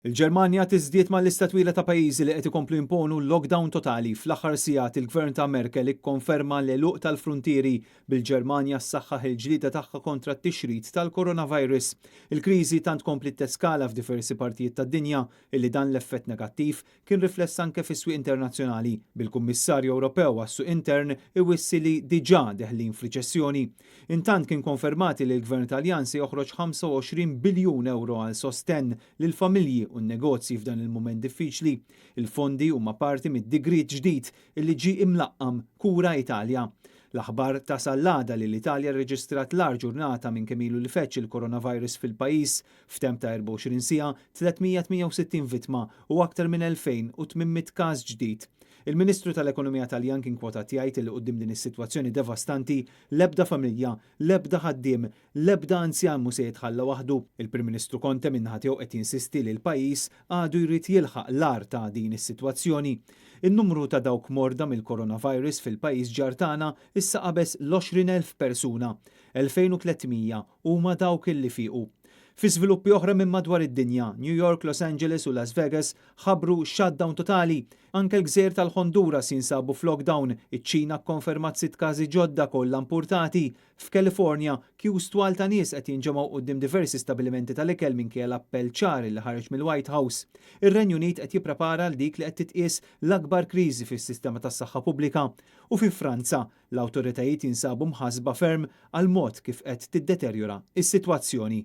Il-Ġermanja tiżdied mal-lista twila ta' pajjiżi li qed ikomplu jimponu lockdown totali. Fl-aħħar sigħat, il-gvern ta' Merkel ikkonferma l-għeluq tal-fruntieri, bil-Ġermanja ssaħħaħ il-ġlieda tagħha kontra t-tixrid tal-coronavirus. Il-kriżi tant kompliet teskala f'diversi partijiet tad-dinja illi dan l-effett negattiv kien rifless anke fis-swieq internazzjonali, bil-Kummissarju Ewropew għas-Suq Intern iwissi li diġà deħlin f'riċessjoni. Intant kien konfermati li l-Gvern Taljan se joħroġ 25 biljun ewro għal sostenn lill-familji u n-negozji f'dan il-mument diffiċli. Il-fondi huma parti mid-digriet ġdid illi ġie imlaqqam Kura Italia. L-aħbar tasal l-għada li l-Italja rreġistrat l-agħar ġurnata minn kemm ilu li feġġ il-coronavirus fil-pajjiż, f'temp ta' 24 siegħa, 368 vittma u aktar minn 2,800 każ ġdid. Il-Ministru tal-Ekonomija Taljan kien kwotat jgħid li quddiem din is-sitwazzjoni devastanti, l-ebda familja, l-ebda ħaddiem, l-ebda anzjan mhu se jitħalla waħdu. Il-Prim Ministru Conte min-naħa tiegħu qed jinsisti li l-pajjiż għadu jrid jilħaq l-agħar ta' din is-sitwazzjoni. In-numru ta' dawk morda mill-coronavirus fil-pajjiż ġar tagħna issa qabeż l-20,000 persuna. 2,300 huma dawk illi fiequ. Fi żviluppi oħra minn madwar id-dinja, New York, Los Angeles u Las Vegas ħabbru shutdown totali. Anke l-gżejjer tal-Honduras jinsabu f'lockdown. Iċ-Ċina kkonfermat sitt każi ġodda, kollha importati. F'California, queues twal ta' nies qed jinġemgħu quddiem diversi stabilimenti tal-ikel minkejja l-appell ċar li ħareġ mill-White House. Ir-Renju Unit qed jipprepara għal dik li qed titqies l-akbar kriżi fis-sistema tas-saħħa pubblika. U fi Franza, l-awtoritajiet jinsabu mħassba ferm għal mod kif qed tiddeterjora s-sitwazzjoni.